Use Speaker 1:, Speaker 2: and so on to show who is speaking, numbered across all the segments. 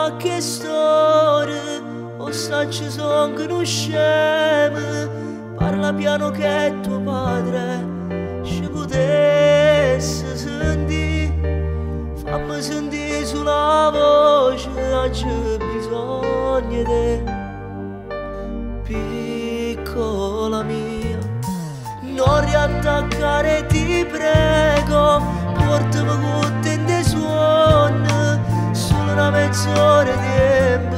Speaker 1: A chest'ora 'o saccio song nu scem. Parla piano che tuo padre ci potesse sentire. Fammi sentire sulla voce, c'è bisogno di te. Piccola mia, non riattaccare ti prego, portami con te in suono, solo una mezz'ora di tempo,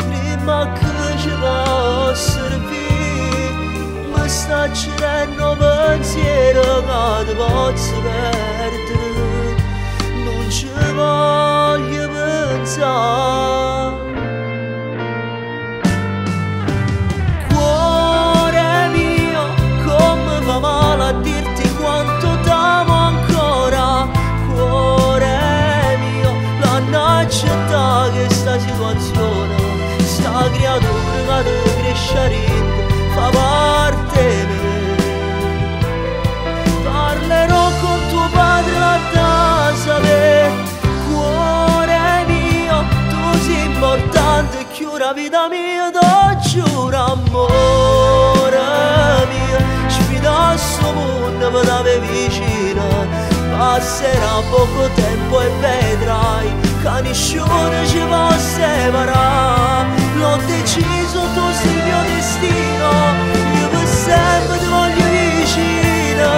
Speaker 1: prima che ci possa servire. Mi sta accedendo pensiero che ti posso perdere, non ci voglio pensare. Cuore mio, come fa male a dirti quanto t'amo ancora. Cuore mio, l'hanno accettata questa situazione, sta creatura che ti cresce dentro, fa parte di me. Parlerò con tuo padre, la da sapere. Cuore mio, tu sei importante, chiù la vita mia, te giuro, amore mio. Sfida sto mondo per avere vicino, passerà poco tempo e vedrai che nessuno ci può separare. L'ho deciso, tu sei il mio destino, io per sempre ti voglio vicino.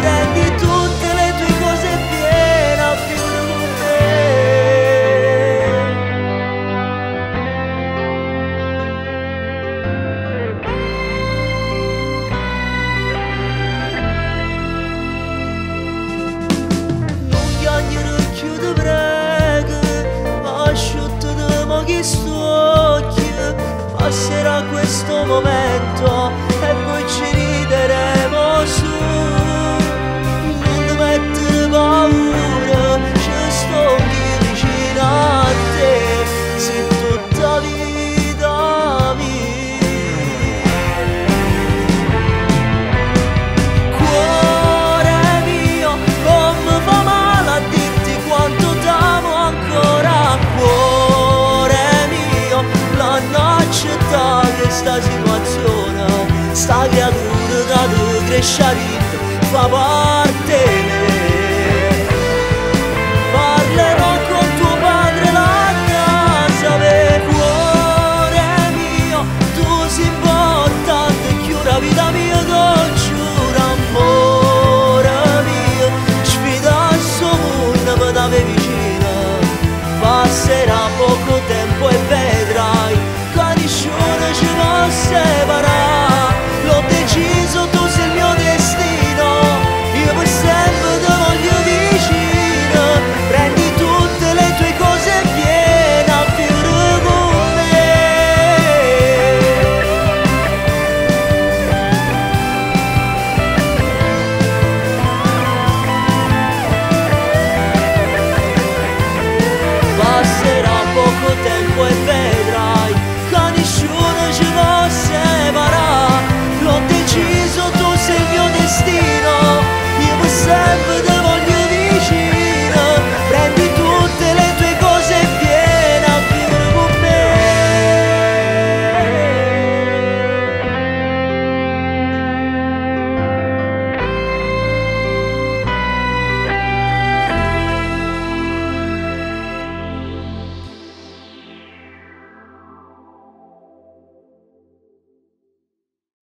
Speaker 1: Prendi tutte le tue cose e vieni a vivere con me. Non piangere più, ti prego, asciuttati ma che sto occhi. Passerà questo momento e poi ci rideremo su. Non ti mettere paura, ci sto qui vicino a te, sei tutta vita mia. Cuore mio, come fa male a dirti quanto t'amo ancora. Cuore mio, l'hanno accettata questa situazione, sta creatura che ti cresce dentro, fa parte.